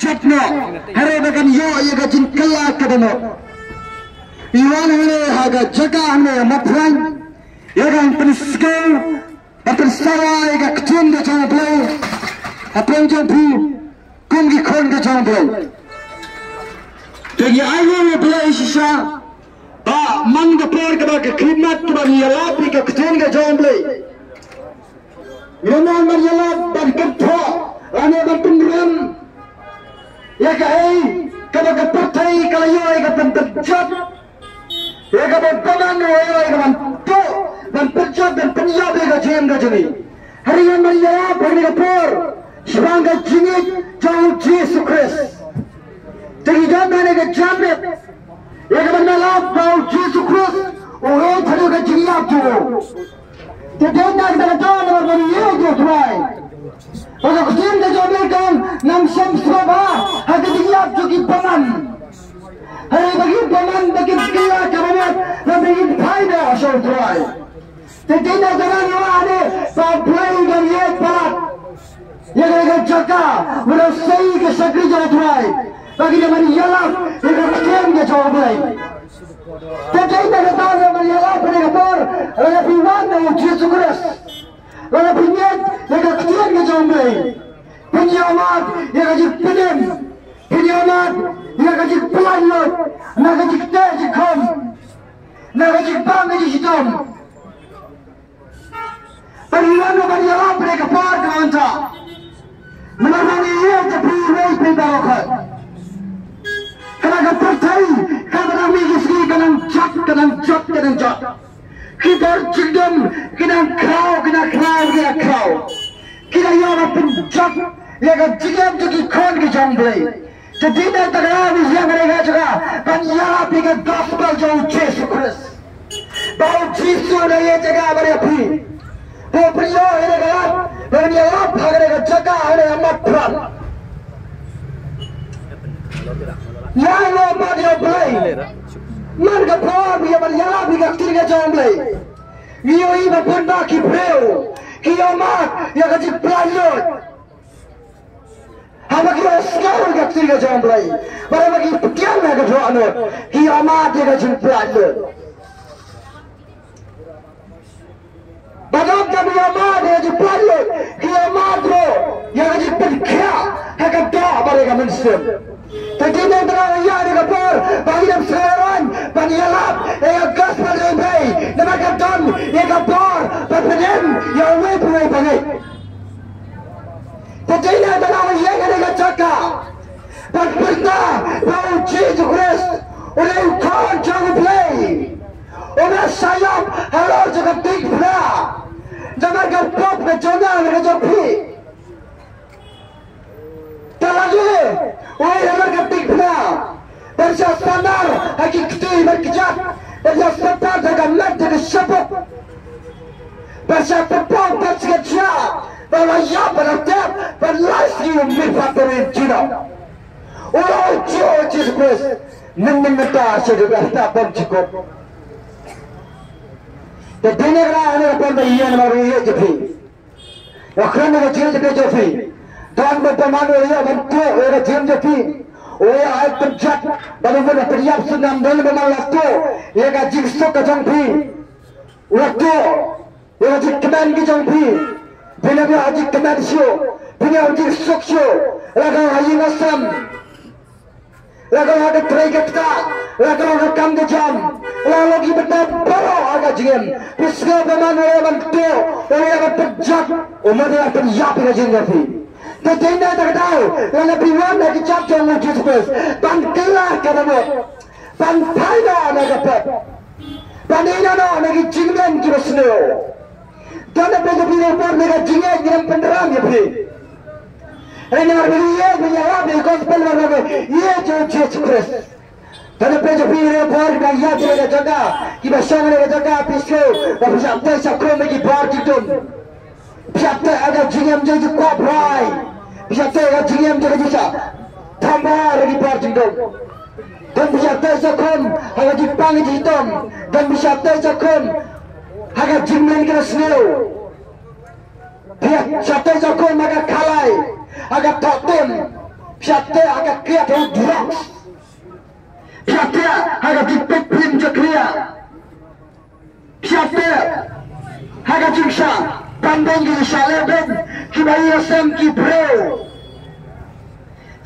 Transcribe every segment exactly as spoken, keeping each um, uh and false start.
Katno hare ba kan ïoh ïa ka jingkylla kaba mut. I wan hangne ha ka jaka hangne ha Mawphlang ïa ka ban pynskhem ba pynsawa ïa ka ktien ka jong U Blei hapdeng jong phi kum ki khun ka jong U Blei. Te ngi ai nguh ïa U Blei shisha ba man ka por kaba ka khmat kaba ngi ïalap ïa ka ktien ka jong U Blei. Ngi wan ban ïalap ban kynthoh lane ban pynrem ïa kaei kaba ka pyrthei ka la ïoh ïa ka ban pynjot, ïa ka ban pynman, ïa ka ban tuh, ban pynjot, ban pynïap ïa ka jingim ka jong ngi. Hynrei ngi wan ban ïalap ha kane ka por shaphang ka jingïeit jong U Jisu Khrist. Te ngi don ha kane ka janmiet ïa ka ban ïalap ba U Jisu Khrist u ïeit haduh ka jingïap jong u. Te dei na kata ka daw namar ba ngi ïeit ïa U Trai. Ba ka ktien ka jong U Blei ka ong, ngan shem sngewbha ha ka jingïap jong ki bymman. Hynrei ba ki bymman ba kin kylla kaba mut, ba kin pynïap sha U Trai. Te dei na kata ka daw ngi wan hangne ba U Blei u dang ïeit palat ïa ka jaka ba la sei ka shakri jong U Trai, ba ki dang ban ïalap ïa ka ktien ka jong U Blei. Te dei na kata ka daw ngi ïalap ha kane ka por, lada phi wan na U Jisu Khrist, lada phi ngeit ïa ka ktien ka jong U Blei, phin ïohmad ïa ka jingpynim, phin ïohmad ïa ka jingpynlait lut na ka jingteh jingkhum, na ka jingbam ka jingshitom. Ba ngi wan ban ïalap ha kane ka por kaba mynta. Namar ba ngi ïeit ïa phi, ïeit ïa phi baroh. Kane ka pyrthei kaba dang mih ki sngi ka nang jot, ka nang jot, ka nang jot. Ki bor jingdum ki nang khraw, ki nang khraw, ki nang khraw. Ki nang ïoh ban pynjot ïa ka jingim jong ki khun ki jong U Blei. Te dei na kata ka daw ngi ïeng ha kane ka jaka ban ïalap ïa ka gospel jong U Jisu Khrist. Ba U Jisu u dang ïeit ïa nga bad ïa phi. Ba u pynïoh ïa kane ka lad ba ngin ïalap ha kane ka jaka ha kane ka mat pran. Ïa, ïa, ïa, ïa U Blei. Man ka por ba ngi ïa ban ïalap ïa ka ktien ka jong U Blei, ngi ïohi ba bun ba ki briew ki ïohmad ïa ka jingpynlait lut. Haba ki la sngew ïa ka ktien ka jong U Blei, bad haba ki pdiang ïa ka dohnud, ki ïohmad ïa ka jingpynlait lut. Bad haba ki ïohmad ïa ka jingpynlait lut, ki ïohmad ruh ïa ka jingpynkhiah ha ka doh bad ïa ka mynsiem. Te dei na kata ka daw ngi ïa ka por ba ngi dang sngewrang ban ïalap ïa ka gospel jong U Blei, namar ka don ïa ka bor ban pynim ïa uwei pa uwei ba ngeit. Te dei na kata ka daw ngi ïeng ha kane ka jaka ban pyrta ba U Jisu Khrist u dei u Khun jong U Blei. U la shah ïap halor jong ka diengphna namar ka pop ka jong nga bad ka jong phi. Te lada u ïaid halor ka diengphna, ban shah sahnarphna ha ki kti bad kjat, ban shah sahnarphna ha ka met bad ka shaphang, ban shah pynpaw pat sha ka jia ba la ïap, ba la tep, ban lai sngi u mih pat ban ïeng jingïap. U la ong, U Jisu Khrist, mynnin mynta sha ka bynta bym jukut. Te dei na kata ka daw ngi ïa ban ïa namar u ïeit ïa phi. Ïa kren ïa ka jingim jong phi. Don ba bymman u ïa ban tuh ïa ka jingim jong phi. U ïa ai pynjot ba u mut ban pynïap, sngewbha don ba bymman la tuh ïa ka jingsuk ka jong phi. U la tuh ïa ka jingkmen ka jong phi. Phin ïa ka jingkmen shuh, phin ïa ka jingsuk shuh. La ka ha ïing ha sem, la ka ha ka trei ka ktah, la ka ha ka kam ka jam, la ka ha ki bynta baroh ha ka jingim. Phi sngew ba bymman u ïa ban tuh, u ïa ban pynjot, u mut u ïa pynïap ïa ka jingim jong phi. Te dei na kata ka daw lada phi wan ha ka kjat jong U Jisu Khrist ban kylla kaba mut, ban phai noh na ka pop, ban ïehnoh noh na ki jingmlien kiba sniew. Don na pdeng jong phi ha kane ka por, na ka jingïeit ngi dang pynram ïa phi. Hynrei namar ba ngi ïeit, ba ngi ïalap ïa ka gospel, namar ba ngi ïeit ïa U Jisu Khrist. Don na pdeng jong phi ha kane ka por kiba ïaid ha kane ka jaka, kiba shong ha kane ka jaka, phi sngew ba phi shah teh shah khum ïa ki bor jingdum, phi shah teh ha ka jingim jong ka jingkwah brai, phi shah teh ha ka jingim jong ka jingshah thambar ïa ki bor jingdum. Don phi shah teh shah khum ha ka jingpang ka jingshitom, don phi shah teh shah khum ha ka jingmlien ka sniew. Phi shah teh shah khum ha ka khalai, ha ka thohtim, Phi ïa teh ha ka kiad ha u drugs. Phi ïa teh ha ka jingpeit phim jakhlia. Phi ïa teh ha ka jingshah ban beiñ ki shah leh beiñ kiba ïaseng ki briew.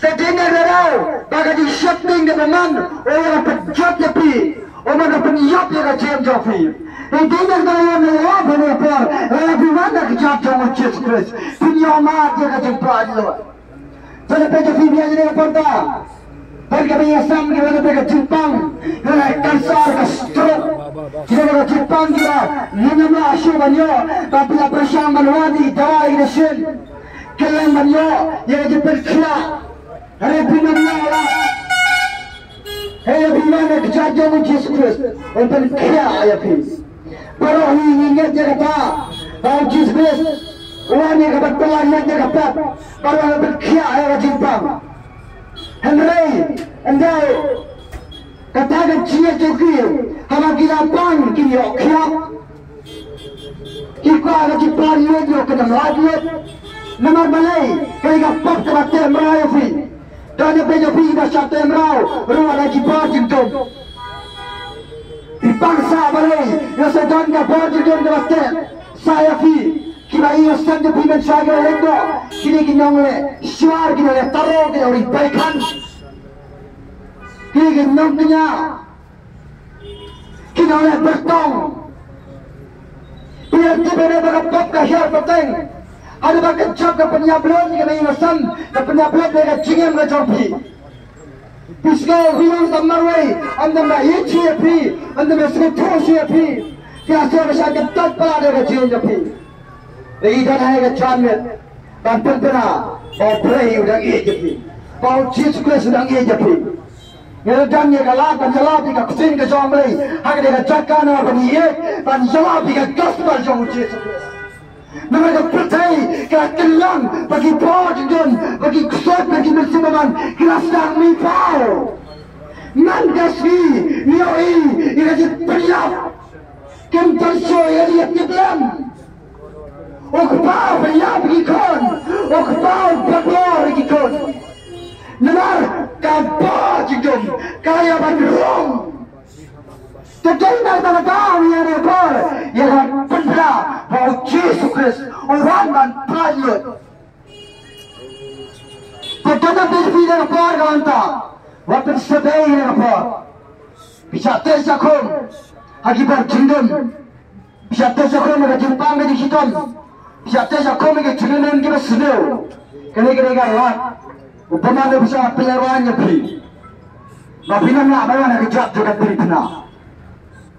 Te dei na ka daw ba ka jingsheptieng kaba man u ïa pynjot ïa phi, u man u pynïap ïa ka jingim jong phi. Te dei na ka daw ïa me ïa phi ne por ïa phi wan na ka kjat jong u Jisu Khrist, phin ïoh mad ïa ka jingpynlait lut. Te na phi te phi biang ïa ka por ta. Bad kaba ïasam ki wan na ka jingpang, ka kansar, ka stroke. Ki wan na ka jingpang kiba ngim lah shuh ban ïoh, ba phi la pyrshang ban wad ïa ki dawai ki dashin. Kylleng ban ïoh ïa ka jingpynkhiah. Hynrei phi ngam lah. Hei, ïa phi wan na ka kjat jong u Jisu Khrist, un pynkhiah ïa phi. Baroh hi ngi ngeit ïa kata ba u Jisu Khrist u wan ïa ka ban pynlait ïa ka pop, baroh hi pynkhiah ïa ka jingpang. Hynrei ynda kata ka jingngeit jong ki, haba ki la pang ki ïoh khiah. Ki kwah ka jingpynlait ïa ka jingpynlait lut. Namar balei? Ka dei ka pop kaba teh mraw ïa phi. Don ïa phi, ïa phi ba shah teh mraw ruh la ki bor jingdum. Phi pang sah balei? Ïa sa don ka bor jingdum kaba teh sah ïa phi. Kiba ïohsngew ïa phi mynshuwa ki la leh doh, kine ki nongleh shuwar, ki nongleh taro, ki nongleh bai khan, kine ki nongkñia, ki nongleh byrtong. Phi ïa tip ïa ba ka pop ka hiar pateng. Haduh ba ka jop ka pynïap lut ïa ka mei ka san, ka pynïap lut ïa ka jingim ka jong phi. Phi sngew phi ong sa marwei, ym dei ba ïeit shuh ïa phi, ym dei ba sngewthuh shuh ïa phi. Phi ïa sngew ba shah kyntait palat ïa ka jingim jong phi. Ïa i don ha ka janmiet ban pynbna ba U Blei u dang ïeit ïa phi, ba U Jisu Khrist u dang ïeit ïa phi. Ngi la don ïa ka lad ban ïalap ïa ka ktien ka jong U Blei ha kane ka jaka, namar ban ïeit, ban ïalap ïa ka gospel jong U Jisu Khrist. Namar ka pyrthei ka la kyllang ba ki bor jingdum, ba ki ksuid, ba ki mynsiem bymman ki la sdang mih paw. Man ka sngi ngi ïohi ïa ka jingpynïap. Kim don shuh ïa ka jingïatiplem. U Kpa u pynïap ïa ki khun, u Kpa u bakla ïa ki khun. Namar ka bor jingdum ka ïa ban rung. Te dei na kata ka daw ïa ka por ïa ka pynbna ba U Jisu Khrist u wan ban pynlait lut. Te dei na phi na ka por ka mynta, wat pynshai ïa ka por. Phi shah teh shah khum ha ki bor jingdum. Phi shah teh shah khum ha ka jingpang ka jingshitom. Phi shah teh shah khum ha ki jingïaid kiba sniew. Kane ka dei ka lad u bymman u ba shah pynlehrain ïa phi. Ba phin ym lah ban wan ha ka jingïaid jong ka pyrthei.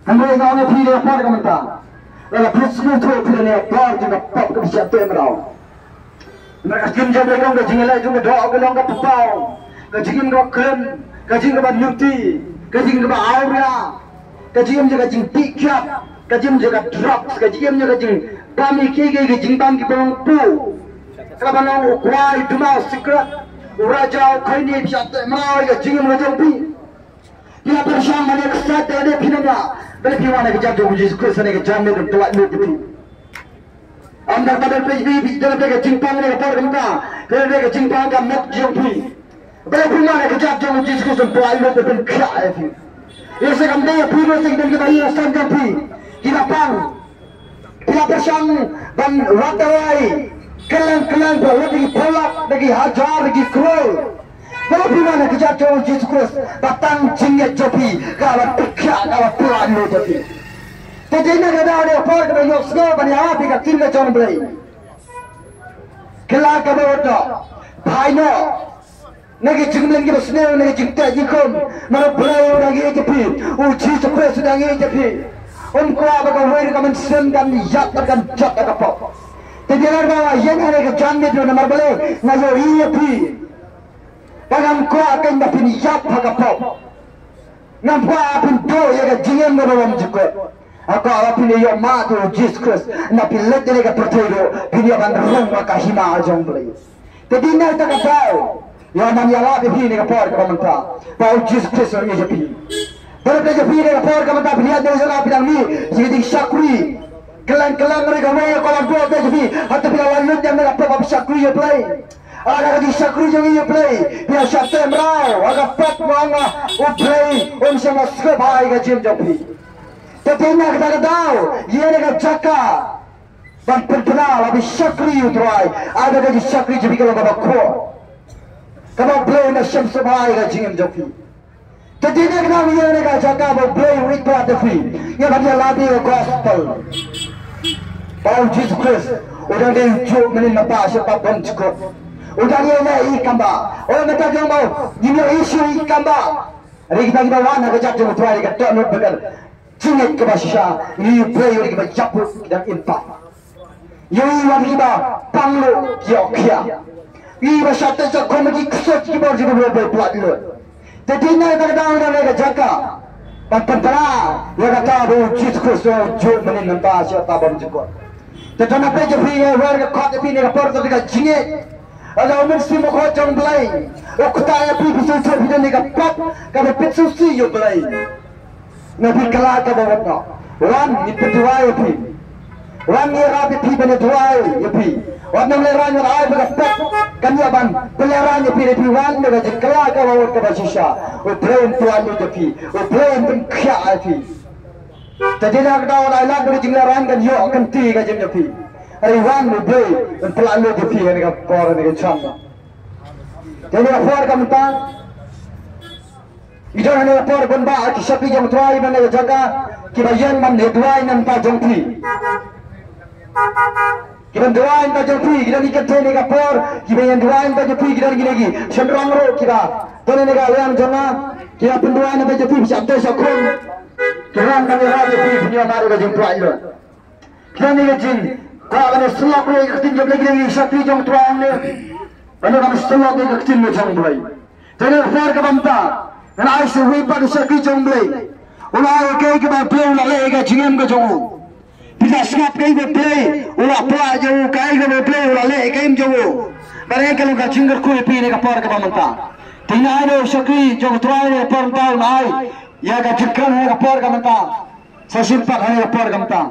Hynrei nga ong ïa phi ïa ka por ka mynta, lada phi sngewthuh phi ïa ka por jong ka pop kaba shah teh mraw. Namar ka jingim jong ka, ka jingïaleh jong ka doh ka long kaba paw, ka jingim kaba khlem, ka jingim kaba nuti, ka jingim kaba awria, ka jingim jong ka jingpih kiad, ka jingim jong ka drugs, ka jingim jong ka jingbam ïa kiei kiei ki jingbam kiba long pur, kaba long u kwai, duma, sikret, u raja, u khaini, phi shah teh mraw ïa ka jingim ka jong phi. Phi la pyrshang ban ïa kset da lade, phi nang ïa, balei phi wan ha ka jingïaid jong u Jisu Khrist, ha ka jingïaid jong u Khrist, phi. Ym da kata phi, phi, phi da ka jingpang ha ka por ka mynta, phi da ka jingpang ka met jong phi. Balei phi wan ha ka jingïaid jong u Jisu Khrist, phi la ïoh phi pynkhiah ïa phi. Ïa sa kam dei ïa phi, ïa sa kam dei ïa phi, ki la pang. Phi la pyrshang ban wad dawai kylleng kylleng, ba wad da ki phew lak, da ki hajar, da ki klur. Balei phi wan ha ka jingïaid jong u Jisu Khrist, ba tang jingngeit jong phi ka la pynkhiah, ka la pynlait lut ïa phi. Te dei na ka daw ne ka por kaba ïohsngew ban ïa phi ka ktien ka jong U Blei. Kylla kaba wad noh, phai noh na ki jingmlien kiba sniew, na ki jingteh jingkhum. Namar U Blei u dang ïeit ïa phi, u Jisu Khrist u dang ïeit ïa phi. Um kwah ba kawei ruh ka mynsiem kan ïap bad kan jot da ka pop. Te dei na ka daw ïa nga ha ka jingïaid jong u, namar balei? Nga ïohi ïa phi. Ba ngam kwah kein ba phin ïap ha ka pop. Ngam kwah phin duh ïa ka jingim kaba bymjukut. Nga kwah ba phin ïoh mad ïa u Jisu Khrist, naba phin leit na ka pyrthei ruh phin ïoh ban rung ha ka hima jong U Blei. Te dei na kata ka daw ïa nga nang ïalap ïa phi ha ka por kaba mynta, ba u Jisu Khrist u ïeit ïa phi. Ba u ïeit ïa phi ha ka por kaba mynta, phi ïa dei jong nga, phi dang mih sha ka jingshakri. Kylleng kylleng ruh kawei ka la duh ïa phi, hato phi la lait lut ïa ka pop ba shakri ïa U Blei? Haba ka jingshakri jong ngi ïa U Blei, phi ïa shah teh mraw ha ka pop, ma nga, U Blei um shym la sngewbha ïa ka jingim jong phi. Te dei na kata ka daw, ïa kane ka jaka ban pynbna la phi shakri ïa U Trai, haba ka jingshakri jong phi ka long kaba khuid, kaba U Blei um shym sngewbha ïa ka jingim jong phi. Te dei na kata ka daw, ïa kane ka jaka ba U Blei u ïeit palat ïa phi, ïa ban ïa lade ïa ka gospel. Ba U Jisu Khrist u dang dei u juh mynnin mynta sha pap bymjukut. U dang ïa leh i kam ba, o mynta jong ba ngim ïohi shuh i kam ba. Hynrei kita kiba wan ha ka jaka jong U Trai ka dohnud bad ka jingngeit kaba shisha, ngi ïohi U Blei u dei kaba ïap, u dang im pat. Ïohi wan kiba pang lut ki ïoh khiah. Ïohi ba shah teh shah khum ki ksuid ki bor jong U Blei palat lut. Te dei na kata ka daw, na kata ka jaka ban pynbna ïa kata ba U Jisu Khrist u juh mynnin mynta sha pap bymjukut. Te to na pyrshah phi ïa wer ka khot ïa phi na ka por, to ka jingngeit. Lada U Mynsiem Bakhuid jong U Blei u ktah ïa phi, phi sngewthuh phi don ha ka pop kaba pynsuhsih ïa U Blei. Na phi kylla kaba wad noh. Wan ngin pynduwai ïa phi. Wan ngin ïarap ïa phi ban ïaduwai ïa phi. Wat nang lehraiñ, wat ai ba ka pop kan ïa ban pynlehraiñ ïa phi, lada phi wan da ka jingkylla kaba wad kaba shisha, U Blei un pyllait lut ïa phi. U Blei un pynkhiah ïa phi. Te dei na kata ka daw, wat ai lad ba ka jinglehraiñ kan ïoh kynti ka jingim ïa phi. Hynrei wan, U Blei un pyllait lut ïa phi ha kane ka por, ha kane ka jan. Te ha kane ka por ka mynta, ngi don ha kane ka por bun bah ki shakri jong U Trai na kane ka jaka kiba ïeng ban ïaduwai na ka bynta jong phi. Kiban duwai na ka bynta jong phi, ki don ki kynthei ha kane ka por kiban ïaduwai na ka bynta jong phi, ki don kine ki shynrang ruh kiba don ha kane ka liang jong nga, kiba pynduwai na ka bynta jong phi, shah teh shah khum. Ki wan ban ïarap ïa phi, phin ïoh mareh ka jingpyllait lut. Ki don ha ka jingkwah ban ïasyllok ïa ka ktien jong U Blei, ki don ki shakri jong U Trai hangne ban ïa ban ïasyllok ïa ka ktien jong U Blei. Te ha kane ka por kaba mynta ngan ai shuh ïa u shakri jong U Blei. U la ai kaei kaba U Blei u la leh ïa ka jingim ka jong u. Phi la sngap kaei kaba U Blei u la pynlait ïa u, kaei kaba U Blei u la leh ïa ka jingim jong u. Bad kaei ka long ka jingkyrkhu ïa phi ha kane ka por kaba mynta. Te ngan ai u shakri jong U Trai ha kane ka por mynta, un ai ïa ka jingkren ha kane ka por kaba mynta. Sa shisien pat ha kane ka por kaba mynta.